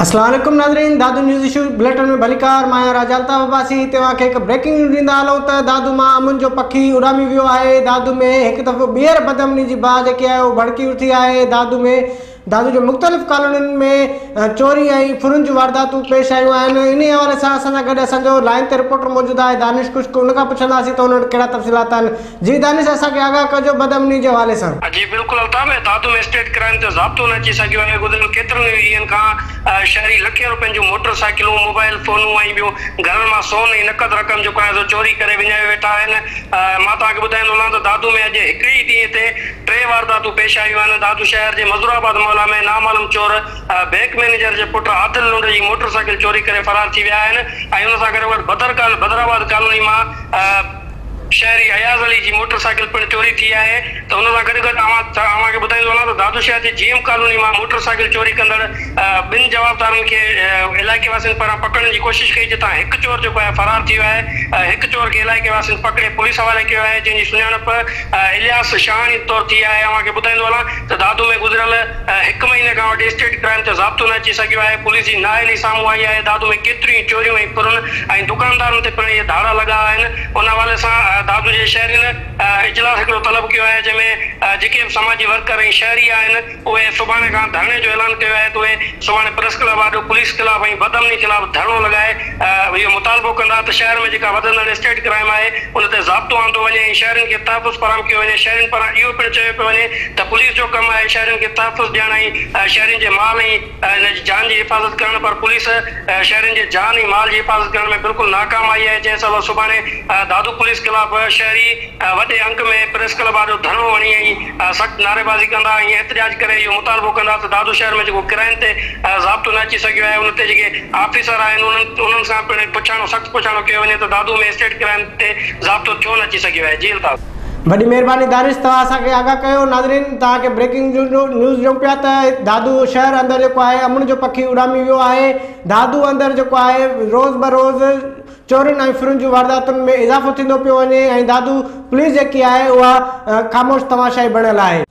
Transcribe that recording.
اسلام عليڪم ناظرين دادو نيوز اشو بليٽن ۾ ڀليڪار مان آهيان راجا الطاف عباسي توهان کي هڪ بريڪنگ نيوز ڏيندا هلون ته دادو مان امن جو پکي اڏامي ويو آهي دادو ۾ هڪ دفعو ٻيهر بدامني جي باهه جيڪي آهي اهو ڀڙڪي اٿي آهي دادو ۾ دادو جي مختلف ڪالونين ۾ چوري ۽ ڦرن جون وارداتون پيش آيون آهن انهي حوالي سان اسان سان گڏ اسان جو لائين تي رپورٽر موجود آهي دانش خشڪ ان کان پڇنداسين ته ان وٽ ڪهڙا تفصيلات آهن جي دانش اسان کي آگاهه ڪجو بدامني جي حوالي سان. جي بلڪل الطاف دادو ۾ اسٽريٽ ڪرائم تي ضابطو نه اچي سگهيو آهي گذريل ڪيترن ئي ڏينهن کان شهري لکين روپين جون موٽر سائيڪلون موبائل فونون ۽ ٻيون گهرن مان سون ۽ نقد رقم جيڪو آهي سو چوري ڪري وڃايو ويٺا آهن مان توهان کي ٻڌائيندو هلان ته دادو ۾ اڄ هڪڙي ئي ڏينهن تي ٽي وارداتون پيش آيون آهن، دادو شهر جي مزور آباد محلا ۾ نامعلوم چور بئنڪ مئنيجر جي پٽ عادل لنڊ جي موٽر سائيڪل چوري ڪري فرار ٿي ويا آهن ۽ ان سان گڏوگڏ بدر آباد ڪالوني مان شهري اياز علي جي موٽر سائيڪل پڻ چوري ٿي آهي ته ان سان گڏ گڏ اوهان کي ٻڌائيندو هلان ته دادو شهر جي جي ايم ڪالوني مان موٽر سائيڪل چوري ڪندڙ ٻن جوابدارن کي علائقي واسين پاران پڪڙڻ جي ڪوشش ڪئي جتان هڪ چور جيڪو آهي فرار ٿي ويو آهي هڪ چور کي علائقي واسين پڪڙي پوليس حوالي ڪيو آهي جنهن جي سڃاڻپ الياس شاهاڻي طور ٿي آهي اوهان کي ٻڌائيندو هلان ته دادو ۾ گذريل هڪ مهيني کان وٺي اسٽريٽ ڪرائم تي ضابطو نه اچي سگهيو آهي پوليس جي نااهلي سامهون آئي آهي دادو ۾ ڪيتريون ئي چوريون ۽ ڦرن ۽ دڪاندارن تي پڻ اهي ڌاڙا لڳا آهن ان حوالي سان دادو جي شهرين اجلاس هڪڙو طلب ڪيو آهي جنهن ۾ جيڪي به سماجي ورڪر ۽ شهري آهن اهي سڀاڻي کان ڌرڻي جو اعلان ڪيو آهي ته اهي سڀاڻي پريس ڪلب آڏو پوليس خلاف ۽ بدامني خلاف ڌرڻو لڳائي اهو مطالبو ڪندا ته شهر ۾ جيڪا وڌندڙ اسٽريٽ ڪرائيم آهي ان تي ضابطو آندو وڃي ۽ شهرين کي تحفظ فراهم ڪيو وڃي شهرين پاران اهو پڻ چيو پيو وڃي ته پوليس جو ڪم آهي شهرين کي تحفظ ڏيڻ ۽ شهرين جي مال ۽ ان جي جان جي حفاظت ڪرڻ پر پوليس شهرين جي جان ۽ مال جي حفاظت ڪرڻ ۾ بلڪل ناڪام آئي آهي جنهن سبب سڀاڻي دادو پوليس خلاف شهري وڏي انگ ۾ پريس ڪلب آڏو ڌرڻو هڻي ۽ سخت نعريبازي ڪندا ۽ احتجاج ڪري اهو مطالبو ڪندا ته دادو شهر ۾ جيڪو ڪرائين تي ضابطو نه اچي سگهيو آهي ان تي جيڪي آفيسر آهن انهن سان پڻ پڇاڻو سخت پڇاڻو ڪيو وڃي ته دادو ۾ اسٽريٽ ڪرائيم تي ضابطو ڇو نه اچي سگهيو آهي جي الطاف. وڏي مهرباني دانش توهان اسان کي آگاهه ڪيو ناظرين توهان کي بريڪنگ نيوز ڏيون پيا ته دادو شهر اندر جيڪو آهي امن جو پکي اڏامي ويو آهي دادو اندر جيڪو آهي روز بروز چورين ۽ ڦرن جون وارداتن ۾ اضافو ٿيندو پيو وڃي ۽ دادو پوليس جيڪي آهي اها خاموش تماشائي بڻيل آهي.